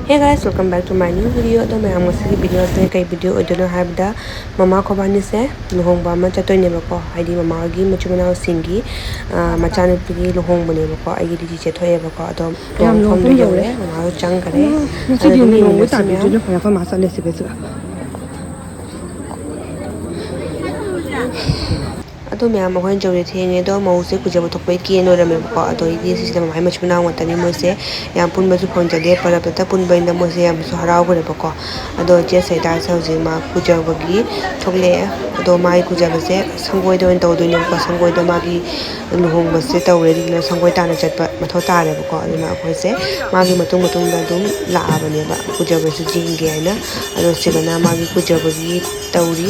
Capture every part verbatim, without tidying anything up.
Hey guys, welcome back to my new video. ꯑꯗꯣ ꯃꯌꯥꯝ, ꯉꯁꯤꯒꯤ video ꯑꯁꯦ ꯀꯩ video ꯑꯣꯏꯗꯣꯏꯅꯣ ꯍꯥꯏꯕꯗ, ꯃꯃꯥ ꯈꯣꯏꯕꯥꯅꯤꯁꯦ ꯂꯨꯍꯣꯡꯕ ꯑꯃ ꯆꯠꯇꯣꯏꯅꯦꯕꯀꯣ, ꯍꯥꯏꯗꯤ ꯃꯃꯥ ꯍꯣꯏꯒꯤ ꯃꯆꯤꯟ ꯃꯅꯥꯎꯁꯤꯡꯒꯤ, ꯑ, ꯃꯆꯥꯅꯨꯄꯤꯒꯤ ꯂꯨꯍꯣꯡꯕꯅꯦꯕꯀꯣ꯫ ꯑꯩꯒꯤꯗꯤ ꯆꯤꯆꯦ ꯊꯣꯛꯑꯦꯕ꯫ ꯀꯣ, ꯑꯗꯣ ꯌꯥꯝ ꯂꯨꯍꯣꯡꯐꯝꯗ ꯂꯨꯍꯣꯡꯐꯝ ꯌꯧꯔꯦ꯫ ꯌꯧꯔꯦ, ꯃꯃꯥꯁꯨ ꯆꯪꯈ꯭ꯔꯦ꯫ ꯉꯁꯤꯗꯤ ꯑꯗꯨꯝ ꯌꯦꯡꯉꯁꯤ ꯃꯌꯥꯝ꯫ ꯂꯨꯍꯣꯡꯕ ꯇꯥꯕꯤꯗꯣꯏꯅꯣ? ꯉꯥꯏꯈꯣ, ꯃꯥ ꯆꯠꯂꯦ ꯁꯤꯗꯩꯁꯤꯗ꯫ ꯑꯗꯣ ꯃꯌꯥꯝ, ꯑꯩꯈꯣꯏꯅ ꯌꯧꯔꯦ, ꯊꯦꯡꯉꯦ꯫ ꯑꯗꯣ ꯃꯧꯁꯦ ꯀꯨꯏꯖꯕ ꯊꯣꯛꯄꯩ ꯀꯦꯟ ꯂꯣꯏꯔꯝꯃꯦꯕꯀꯣ꯫ ꯑꯗꯣ ꯑꯩꯗꯤ ꯁꯤꯁꯤꯗ ꯃꯃꯥꯏ ꯃꯆꯤꯟ ꯃꯅꯥꯎ ꯉꯥꯛꯇꯅꯤ ꯃꯣꯏꯁꯦ꯫ ꯌꯥꯝ ꯄꯨꯟꯕꯁꯨ ꯐꯪꯖꯗꯦ, ꯄꯔꯕꯇ ꯄꯨꯟꯕꯅꯤꯅ ꯃꯣꯏꯁꯦ ꯌꯥꯝꯁꯨ ꯍꯔꯥꯎꯈ꯭ꯔꯦꯕꯀꯣ꯫ ꯑꯗꯣ ꯏꯆꯦ ꯁꯩꯗꯥꯁꯦ ꯍꯧꯖꯤꯛ ꯃꯥ ꯀꯨꯏꯖꯕꯒꯤ ꯊꯣꯛꯂꯛꯑꯦ꯫ ꯑꯗꯣ ꯃꯥꯒꯤ ꯀꯨꯏꯖꯕꯁꯦ ꯁꯪꯒꯣꯏꯗ ꯑꯣꯏꯅ ꯇꯧꯗꯣꯏꯅꯦꯕꯀꯣ꯫ ꯁꯪꯒꯣꯏꯗ ꯃꯥꯒꯤ ꯂꯨꯍꯣꯡꯕꯁꯦ ꯇꯧꯔꯦ, ꯑꯗꯨꯅ ꯁꯪꯒꯣꯏ ꯇꯥꯟꯅ ꯆꯠꯄ ꯃꯊꯧ ꯇꯥꯔꯦꯕꯀꯣ꯫ ꯑꯗꯨꯅ ꯑꯩꯈꯣꯏꯁꯦ ꯃꯥꯒꯤ ꯃꯇꯨꯡ ꯃꯇꯨꯡꯗ ꯑꯗꯨꯝ ꯂꯥꯛꯑꯕꯅꯦꯕ, ꯀꯨꯏꯖꯕꯁꯨ ꯌꯦꯡꯒꯦ ꯍꯥꯏꯅ꯫ ꯑꯗꯣ ꯁꯤꯗꯅ ꯃꯥꯒꯤ ꯀꯨꯏꯖꯕꯒꯤ ꯇꯧꯔꯤ꯫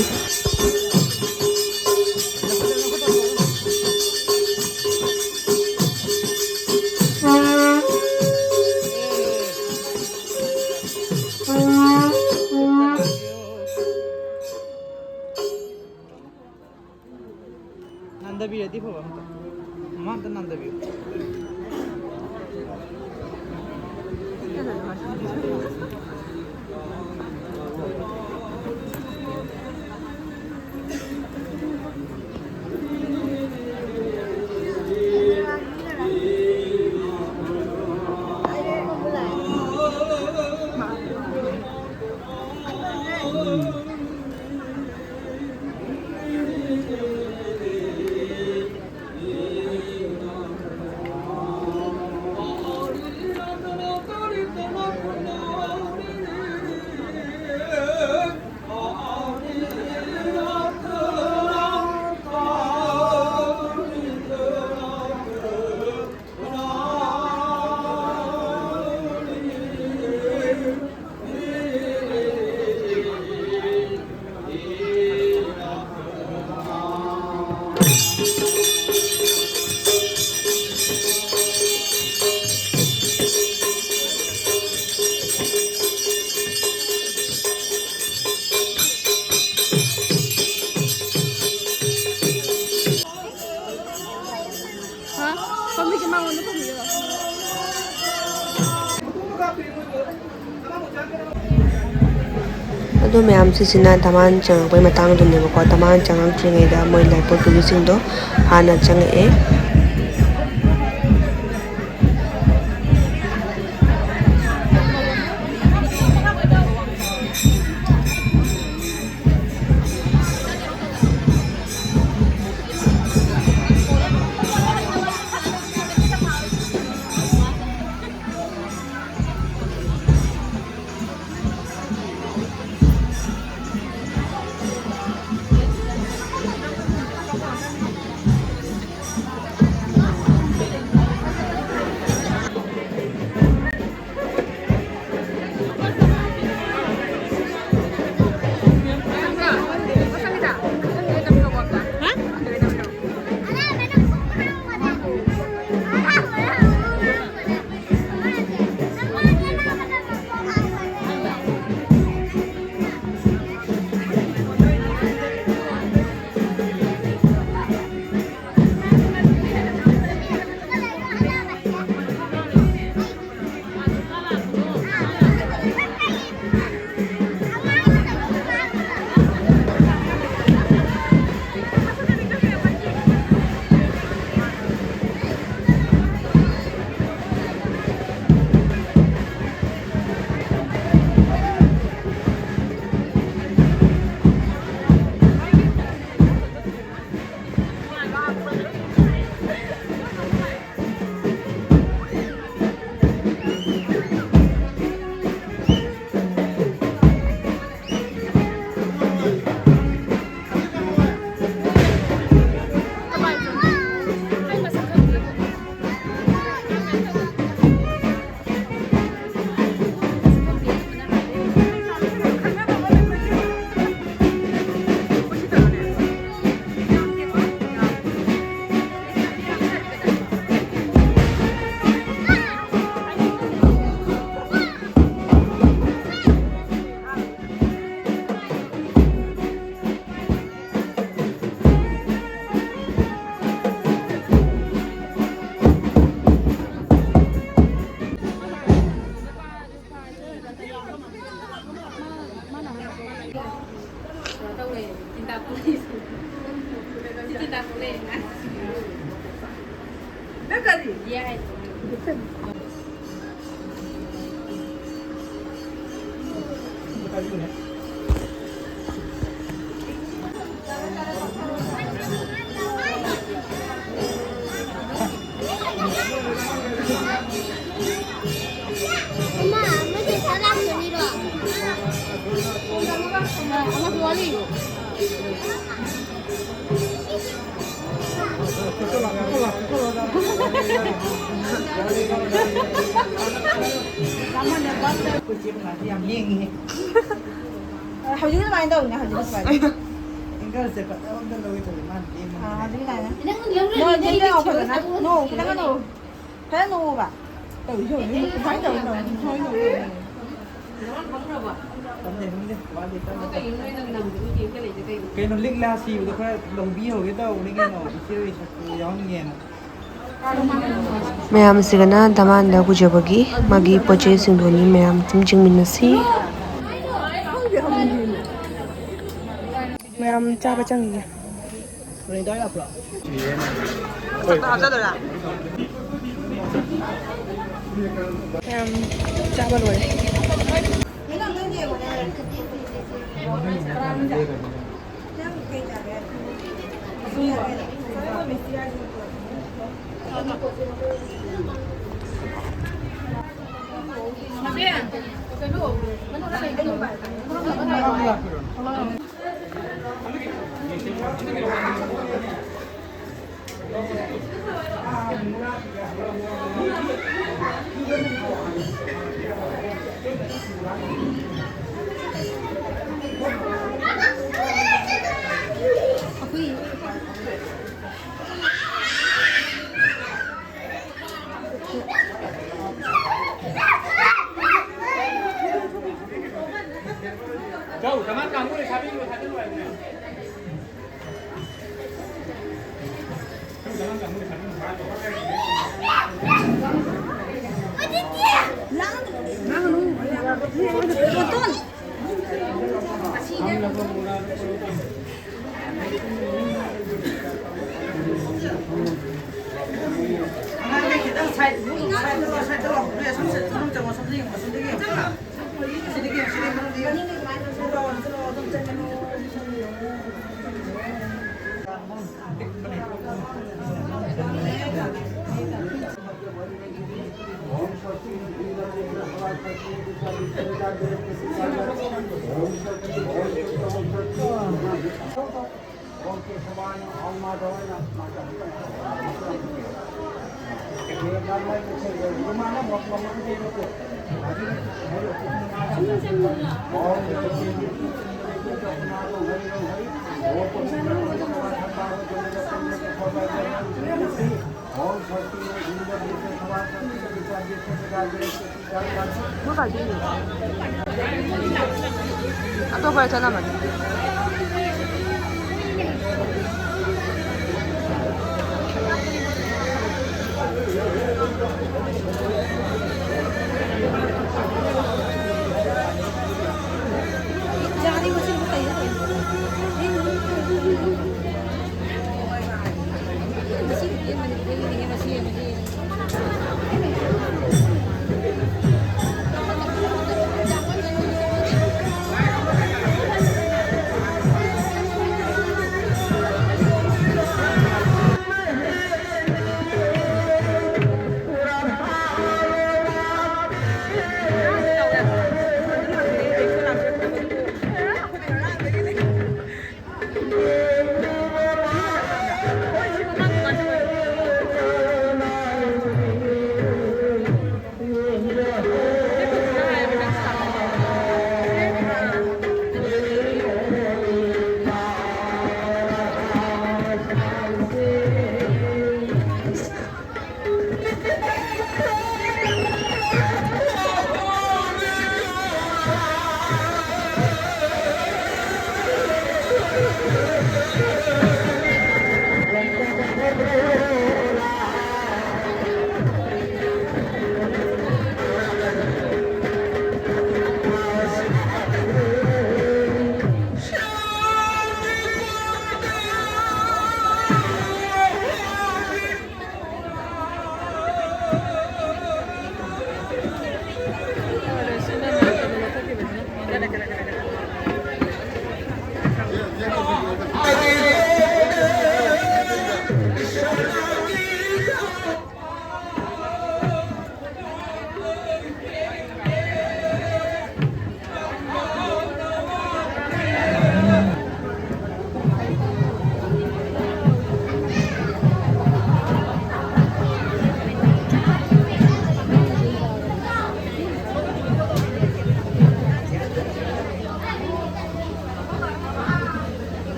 ꯅꯥꯟꯗꯕꯤꯔꯗꯤ ꯐꯕ ꯑꯝꯇ꯫ ꯃꯃꯥ ꯑꯝꯇ ꯅꯥꯟꯗꯕꯤꯌꯨ꯫ ꯑꯗꯣ ꯃꯌꯥꯝ, ꯁꯤꯁꯤꯅ ꯙꯃꯥꯟ ꯆꯪꯉꯛꯄꯩ ꯃꯇꯥꯡꯗꯨꯅꯦꯕꯀꯣ꯫ ꯙꯃꯥꯟ ꯆꯪꯉꯛꯇ꯭ꯔꯤꯉꯩꯗ ꯃꯣꯏ ꯂꯥꯏ ꯄꯣꯠ ꯄꯨꯕꯤꯁꯤꯡꯗꯣ ꯍꯥꯟꯅ ꯆꯪꯉꯛꯑꯦ꯫ ꯑꯃ, ꯑꯃꯁꯦ ꯁꯥ ꯂꯥꯛꯄꯅꯤꯔꯣ? ꯑꯃꯁꯨ ꯋꯥꯠꯂꯤ꯫ ꯌꯥꯝ ꯂꯦꯡꯉꯤꯍꯦ꯫ ꯍꯧꯖꯤꯛ ꯑꯗꯨꯃꯥꯏꯅ ꯇꯧꯅꯦ, ꯍꯧꯖꯤꯛ ꯑꯗꯨꯃꯥꯏꯅ꯫ ꯑꯦꯡꯒꯜꯁꯦ ꯐꯖꯕ ꯑꯝꯇ ꯂꯧꯒꯦ ꯇꯧꯕ, ꯃꯥꯅ ꯂꯦꯡꯕꯅꯤꯅ꯫ ꯑꯥ, ꯍꯧꯖꯤꯛ ꯑꯗꯨꯃꯥꯏꯅ꯫ ꯅꯪ ꯂꯧꯔꯣꯏ, no, ꯅꯪ ꯆꯤꯟꯗ ꯌꯥꯎ ꯐꯖꯅ꯫ No, ꯈꯤꯇꯪ ꯀꯩꯅꯣ꯫ ꯐꯖꯅ ꯅꯣꯛꯑꯣꯕ꯫ ꯇꯧꯔꯤꯁꯦ ꯌꯦꯡꯉꯨꯅꯦ꯫ ꯀꯃꯥꯏꯅ ꯇꯧꯔꯤꯅꯣ? ꯅꯣꯏ ꯅꯣꯛꯑꯣ꯫ ꯇꯝꯗꯦ, ꯇꯝꯗꯦ꯫ ꯋꯥꯠꯂꯤ, ꯇꯝꯗꯦ꯫ ꯀꯩꯅꯣ, ꯂꯤꯛꯂꯥ ꯁꯤꯕꯗꯣ ꯈꯔ ꯂꯧꯕꯤꯍꯧꯒꯦ ꯇꯧꯕꯅꯤ ꯀꯩꯅꯣ, ꯏꯆꯦ ꯍꯣꯏ ꯁꯛꯄꯗꯣ ꯌꯥꯎꯍꯟꯒꯦꯅ꯫ ꯃꯌꯥꯝꯁꯤꯒꯅ ꯙꯃꯥꯟꯗ ꯄꯨꯖꯕꯒꯤ ꯃꯥꯒꯤ ꯄꯣꯠ ꯆꯩꯁꯤꯡꯗꯨꯅꯤ ꯃꯌꯥꯝ ꯑꯗꯨꯝ ꯆꯤꯡꯃꯤꯟꯅꯁꯤ꯫ ꯃꯌꯥꯝ ꯆꯥꯕ ꯆꯪꯉꯤꯌꯦ꯫ ꯃꯌꯥꯝ ꯆꯥꯕ ꯂꯣꯏꯔꯦ꯫ ꯆꯧ, ꯀꯃꯥꯟ ꯀꯥꯡꯕꯨꯗ ꯊꯥꯕꯤꯌꯨ, ꯊꯥꯖꯤꯜꯂꯨ ꯍꯥꯏꯕꯅꯦ꯫ ꯑꯇꯣꯞꯄꯗ ꯆꯠꯂꯝꯃꯅꯤ꯫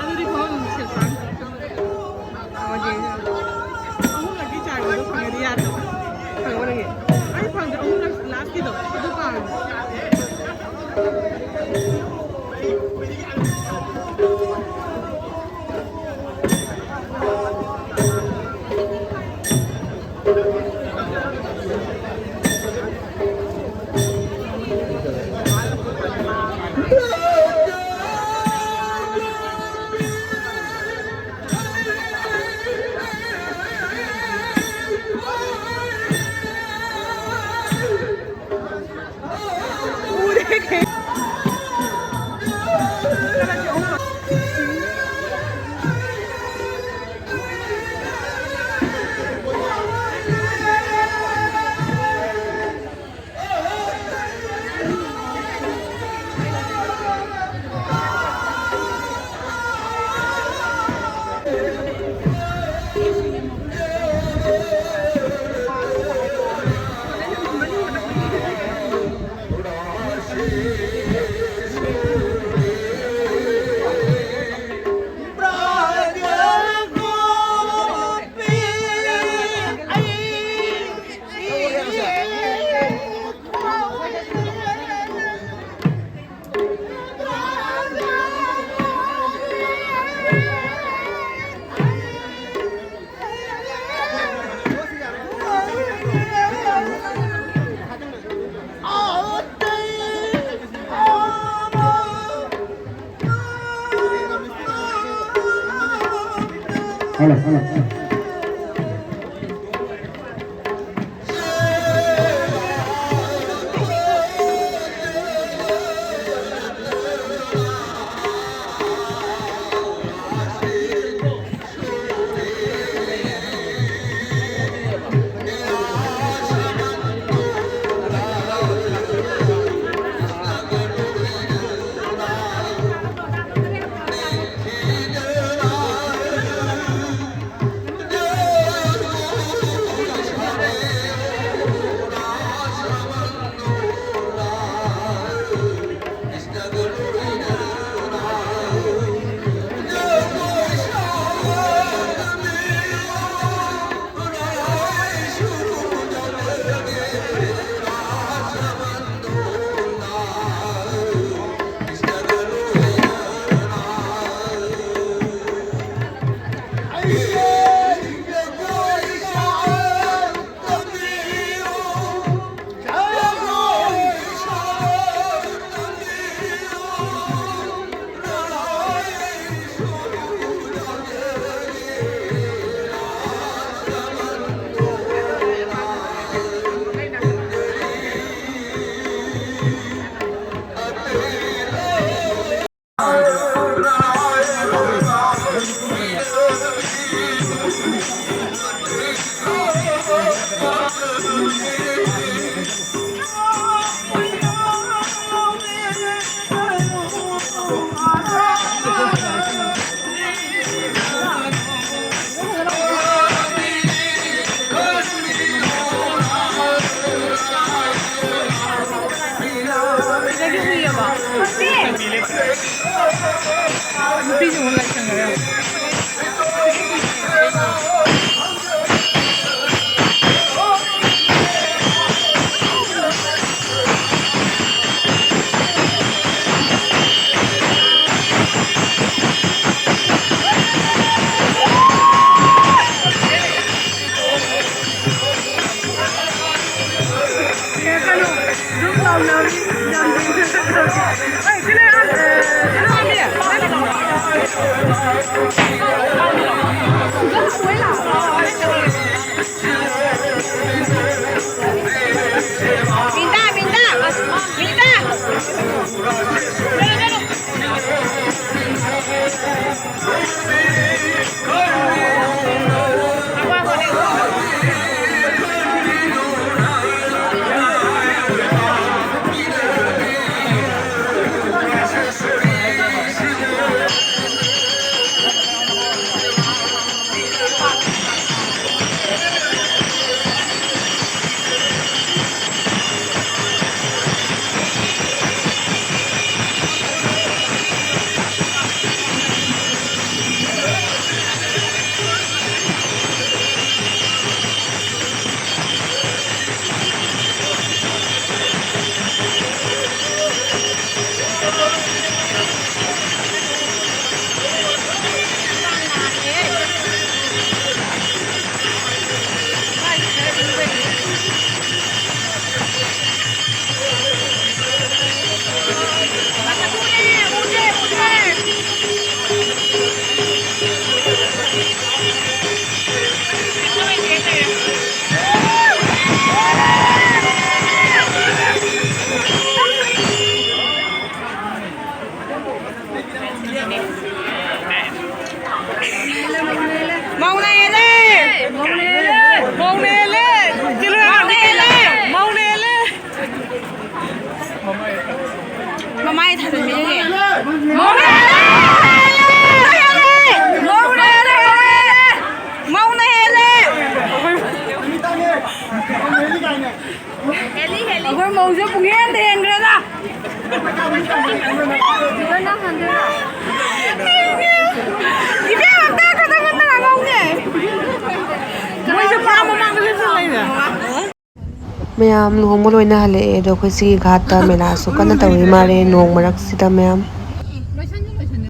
ꯑꯗꯨꯗꯤ ꯐꯝꯐꯝ ꯁꯦꯠ ꯁꯥꯡ꯫ ꯑꯍꯨꯝꯂꯛꯀꯤ ꯆꯥꯏꯕꯗꯣ ꯐꯪꯉꯗꯤ ꯌꯥꯔꯦ꯫ ꯐꯪꯕ꯭ꯔ ꯌꯦꯡ꯫ ꯑꯩ ꯐꯪꯗ꯭ꯔꯦ, ꯑꯍꯨꯝꯂꯛ ꯂꯥꯁꯀꯤꯗꯣ ꯑꯗꯨ ꯄꯥꯝꯃꯦ꯫ Hello, hello, hello. ꯑꯩꯈꯣꯏ ꯃꯧꯁꯦ ꯄꯨꯡꯍꯦꯟꯗ ꯍꯦꯟꯈ꯭ꯔꯦꯗ꯫ ꯏꯕꯦꯝꯃ, ꯑꯝꯇ ꯈꯇꯪ ꯑꯝꯇ ꯉꯥꯡꯍꯧꯅꯦ꯫ ꯃꯣꯏꯁꯦ ꯄꯥ ꯃꯃꯥꯡꯗ ꯂꯦꯞꯁꯜꯂꯛꯏꯅꯦ꯫ ꯃꯌꯥꯝ ꯂꯨꯍꯣꯡꯕ ꯂꯣꯏꯅ ꯍꯜꯂꯛꯑꯦ꯫ ꯑꯗꯣ ꯑꯩꯈꯣꯏ ꯁꯤꯒꯤ ꯘꯥꯠꯇ ꯃꯦꯂꯥꯁꯨ ꯀꯟꯅ ꯇꯧꯔꯤ ꯃꯥꯜꯂꯦ, ꯅꯣꯡ ꯃꯔꯛꯁꯤꯗ ꯃꯌꯥꯝ꯫